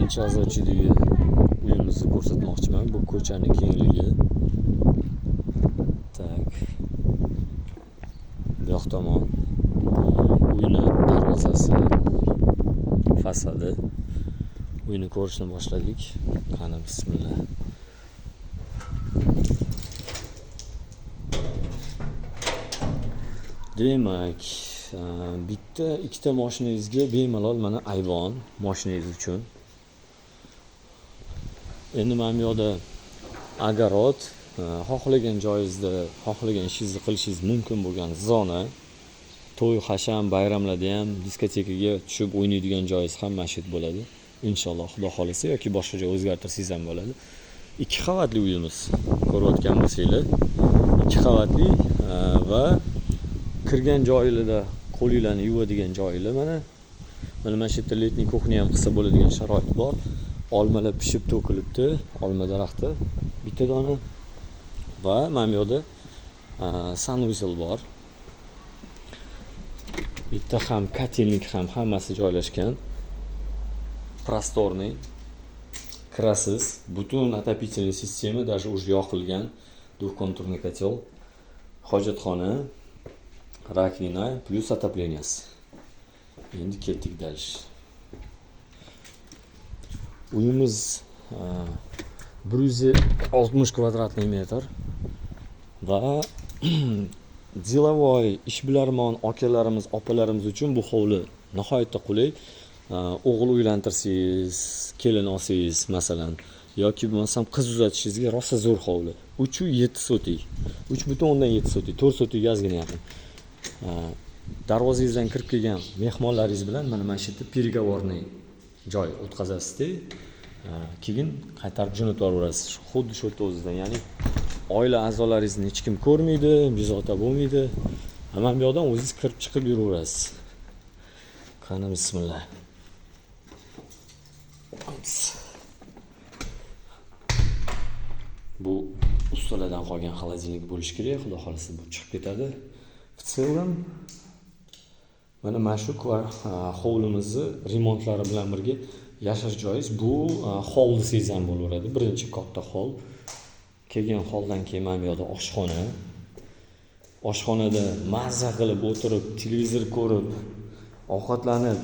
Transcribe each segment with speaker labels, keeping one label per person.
Speaker 1: 1-Azochidagi uyimizni ko'rsatmoqchiman. Bu ko'chani kengligi. Tak. Bu yoq tomon uyni darvozasi, fasadi. Uyni ko'rishni boshladik. Qani bismillah. Demak, bitta, ikkita mashinangizga bemalol mana ayvon mashinangiz uchun. Endi mana bu yoqda огород, xohlagan joyingizda xohlagan ishingizni qilishingiz mumkin bo'lgan zona. To'y, hasham, bayramlarda ham diskotekaga tushib o'ynaydigan joyingiz ham mana shu yerda bo'ladi. Inshaalloh, Xudo xolasa yoki boshqa joy o'zgartirsangiz ham bo'ladi. 2 qavatli uyimiz ko'rayotgan bo'lsanglar, 2 qavatli va kirgan joylarda qo'linglarni yuvadigan joylar mana. Mana shu yerda letniy kuxnya ham qilsa bo'ladigan sharoit bor. Olmalar pishib to'kilibdi, olma daraxti bitta dona va mana bu yerda sanuzel bor. Bitta ham kotelnik ham hammasi joylashgan. Prostorniy, kirasiz, butun отопительный sistema даже уже yoqilgan, двухконтурный котел, hojatxona, раковина плюс отопленияsi. Endi ketdik дальше. Uyimiz 160 kvadratli metr va delovoy ishbilarmon akalarimiz, opalarimiz uchun bu hovli nihoyatda qulay. O'g'il uylantirsangiz, kelin olsangiz masalan, yoki bo'lmasam qiz uzatishingizga rosa zo'r hovli. 3.7 sotik. 3.7 sotik, 4 sotikga ozgina yaqin. Darvozangizdan kirib kelgan mehmonlaringiz bilan mana shu yerda переговорный joy o'tkazasizda, keyin qaytarib jo'natib yuborasiz. Xuddi shu yerda o'zidan, ya'ni oila a'zolaringizni hech kim ko'rmaydi, bezovta bo'lmaydi. Mana bu yoqdan o'zingiz kirib chiqib yuraverasiz. Qani bismillah. Bu ustalardan qolgan xolodilnik bo'lishi kerak, Xudo xolasa bu chiqib ketadi. В целом mana shu hovlimizni remontlari bilan birga yashash joyingiz bu hol desangiz ham bo'laveradi. Birinchi katta hol. Kelgan holdan keyin mana bu yoqda oshxona. Oshxonada mazza qilib o'tirib, televizor ko'rib, ovqatlanib,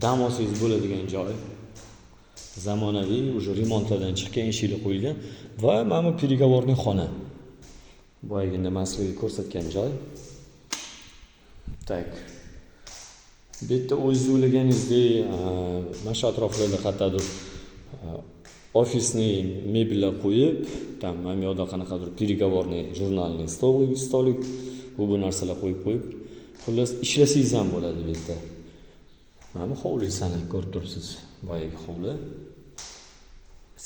Speaker 1: dam olsangiz bo'ladigan joy. Zamonaviy, уже remontlardan chiqqan, eshiklar qo'yilgan va mana bu переговорный xona. Boyagina men sizlarga ko'rsatgan joy. Tak. Bu yerda o'zingiz o'ylaganingizdek, mana shu atroflarda qayerdadir ofisniy mebellar qo'yib, tam mana bu yoqda qanaqadir переговорный, jurnalniy stolik, bu narsalar qo'yib, xullas ishlasangiz ham bo'ladi bu yerda. Mana bu hovlisini ko'rib turibsiz, boyagi hovli.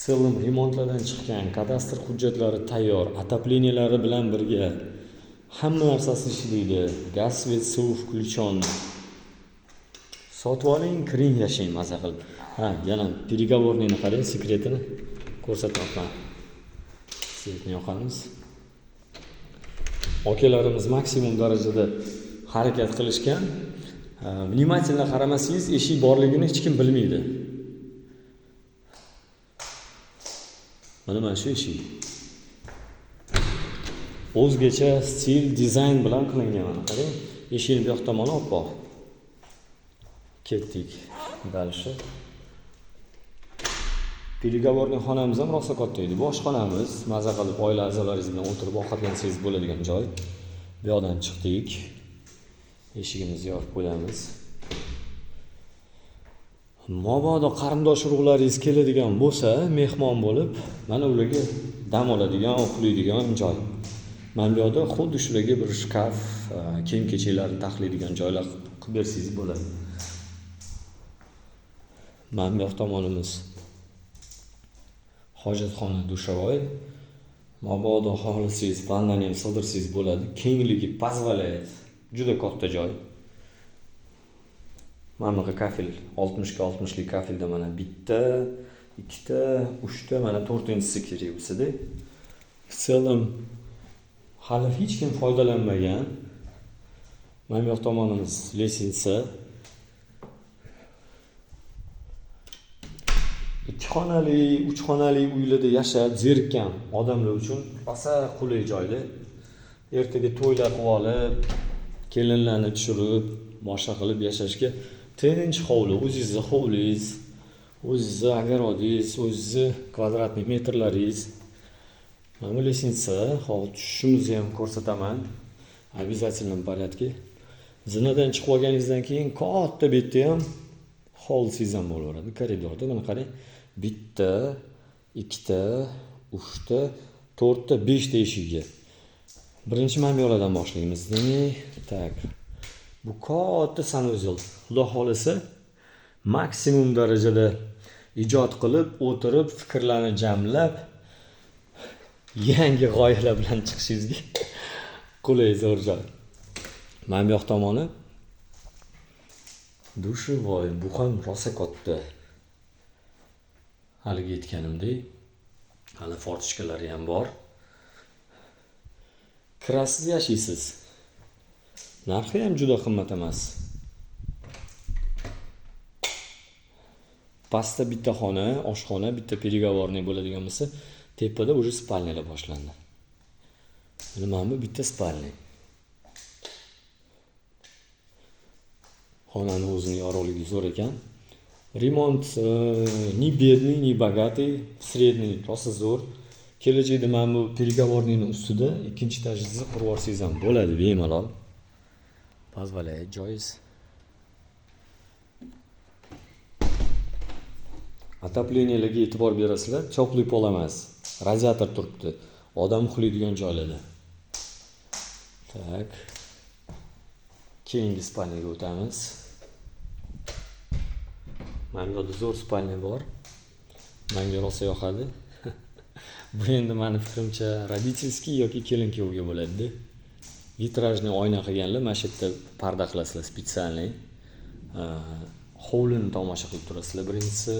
Speaker 1: Целым remontlardan chiqqan, kadastr hujjatlari tayyor, отопленiyalari bilan birga hamma narsasi ishlaydi. Gaz, svet, suv включен. Sotib oling, kiring, yashang maza qilib. Ha, yana переговорныйni qarang, sekretini ko'rsatyapman. Svetni yoqamiz. Akalarimiz maksimum darajada harakat qilishgan. Внимательно qaramasangiz eshik borligini hech kim bilmaydi. Mana shu eshik. O'zgacha stil, dizayn bilan qilingan, mana qarang. Eshikning bu yoq tomoni oppoq. Ketdik дальше. Переговорный xonamiz ham rosa katta edi. Bu oshxonamiz, maza qilib oila a'zolaringiz bilan o'tirib ovqatlansangiz bo'ladigan joy. Bu yoqdan chiqdik. Eshigimizni yopib qo'yamiz. Mabodo qarindosh urug'laringiz keladigan bo'lsa, mehmon bo'lib, mana ularga dam oladigan, uxlaydigan joy. Mana bu yoqda xuddi shularga bir shkaf, kiyim-kechaklarni taxlaydigan joylar qilib bersangiz bo'ladi. Mana bu yoq tomonimiz hojatxona, dushovoy. Mabodo xohlasangiz vannani ham sig'dirsangiz bo'ladi. Kengligi позволяет. Juda katta joy. Mana bunaqa kafel, 60 ga 60 lik kafelda mana bitta, ikkita, uchta, mana to'rtinchisi kerak bo'lsa-da. В целом hali hech kim foydalanmagan. Mana bu yoq tomonimiz лестница. xonali, 3 xonali uylarda yashab zerikkan odamlar uchun rosa qulay joyda. Ertaga to'ylar qilib olib, kelinlarni tushirib, boshqa qilib yashashga tinch hovli, o'zingizni hovlingiz, o'zingizni огородingiz, o'zingizni kvadratli metrlaringiz. Mana bu лестница, hozir tushishimizni ham ko'rsataman. Обязательном порядке. Zinadan chiqib olganingizdan keyin katta bu yerda ham hovlisiz ham bo'laveradi. Koridorda mana qarang, bitta, ikkita, uchta, to'rtta, beshta eshigiga. Birinchi mana bu yoqlardan boshlaymiz. Tak. Bu katta sanuzel. Xudo xolasa maksimum darajada ijod qilib, o'tirib, fikrlarni jamlab, yangi g'oyalar bilan chiqishingizga qulay zo'r joy. Mana bu yoq tomoni dushevoy, bu ham rosa katta. Haligi aytganimdek, hali fortichkalari ham bor. Kirasiz, yashaysiz. Narxi ham juda qimmat emas. Pastda bitta xona, oshxona, bitta переговорный bo'ladigan bo'lsa, tepada уже spalniyalar boshlandi. Mana bu bitta spalniya. Xonani o'zini yorug'ligi zo'r ekan. Remont ни бедный, ни богатый, средний, rosa zo'r. Kelajakda mana bu переговорныйning ustida ikkinchi etajingizni qurib olsangiz ham bo'ladi bemalol. Позволяет joyingiz. Отоплениеlarga e'tibor berasizlar, теплый pol emas, radiator turibdi. Odam uxlaydigan joylarda. Tak. Keyingi spalniyaga o'tamiz. Mana bu yerda zo'r spalniya bor. Menga rosa yoqadi. Bu endi meni fikrimcha родительский yoki kelin-kuyovga bo'ladi-da. Vitrajni oyna qilganlar, mana shu yerda parda qilasizlar специальный. Hovlini tomosha qilib turasizlar. Birinchisi,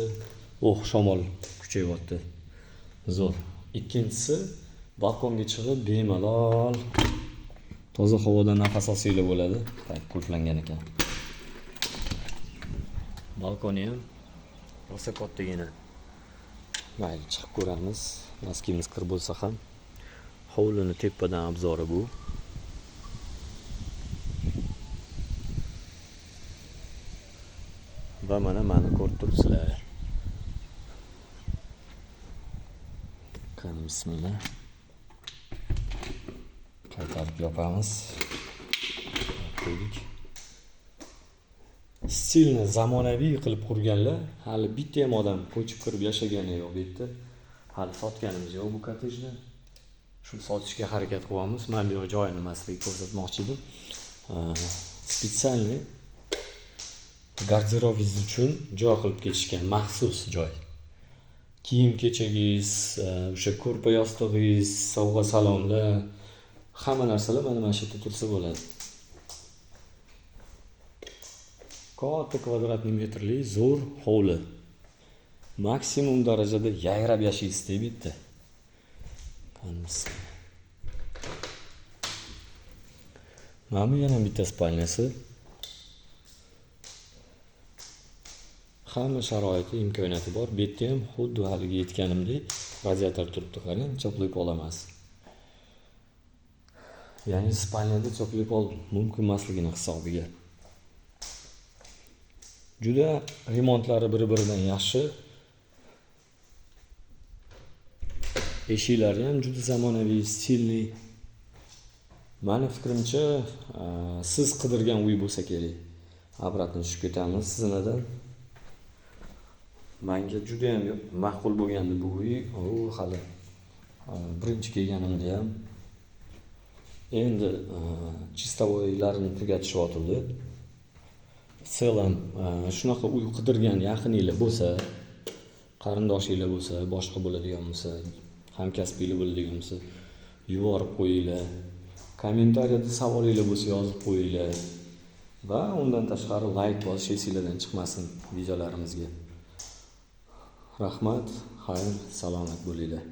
Speaker 1: oh, shamol kuchayyapti. Zo'r. Ikkinchisi, balkonga chiqib bemalol toza havodan nafas olsanglar bo'ladi. Tak, qulflangan ekan. Balkoni ham rosa kattagina. Mayli, chiqib ko'ramiz. Maskimiz kir bo'lsa ham. Hovlini tepadan obzori bu. Va mana meni ko'rib turibsizlar. Qani, bismillah. Qaytarib yopamiz. Qo'ydik. Stilni zamonaviy qilib qurganlar. Hali bitta ham odam ko'chib kirib yashagani yo'q bu yerda. Hali sotganimiz yo'q bu kottejni. Shu sotishga harakat qilyapmiz. Men bu joyini masligi ko'rsatmoqchi edim. Специальный garderobingiz uchun joy qilib ketishgan, maxsus joy. Kiyim-kechagingiz, o'sha ko'rpa yostig'ingiz, sovg'a salomlar, hamma narsalar mana shu yerda tursa bo'ladi. Katta kvadratli metrli zo'r hovli. Maksimum darajada yayrab yashaysiz deb bitta. Mana bu yana bitta spalnyasi. Hamma sharoiti, imkoniyati bor. Bu yerda ham xuddi haligi aytganimdek radiator turibdi, qarang, теплый pol emas. Ya'ni spalnyada теплый pol mumkin emasligini hisobiga. Juda remontlari bir-biridan yaxshi. Eshiklari ham juda zamonaviy, stilli. Meni fikrimcha, siz qidirgan uy bo'lsa kerak. Обратно tushib ketamiz zinadan. Menga juda ham ma'qul bo'lgandi bu uy. U hali birinchi kelganimda ham endi chistovoylarini tugatishyotdi. В целом shunaqa uy qidirgan yaqininglar bo'lsa, qarindoshinglar bo'lsa, boshqa bo'ladigan bo'lsa, hamkasbinglar bo'ladigan bo'lsa, yuborib qo'yinglar. Kommentariyada savolinglar bo'lsa yozib qo'yinglar. Va undan tashqari like bosish esinglardan chiqmasin videolarimizga. Rahmat, xayr, salomat bo'linglar.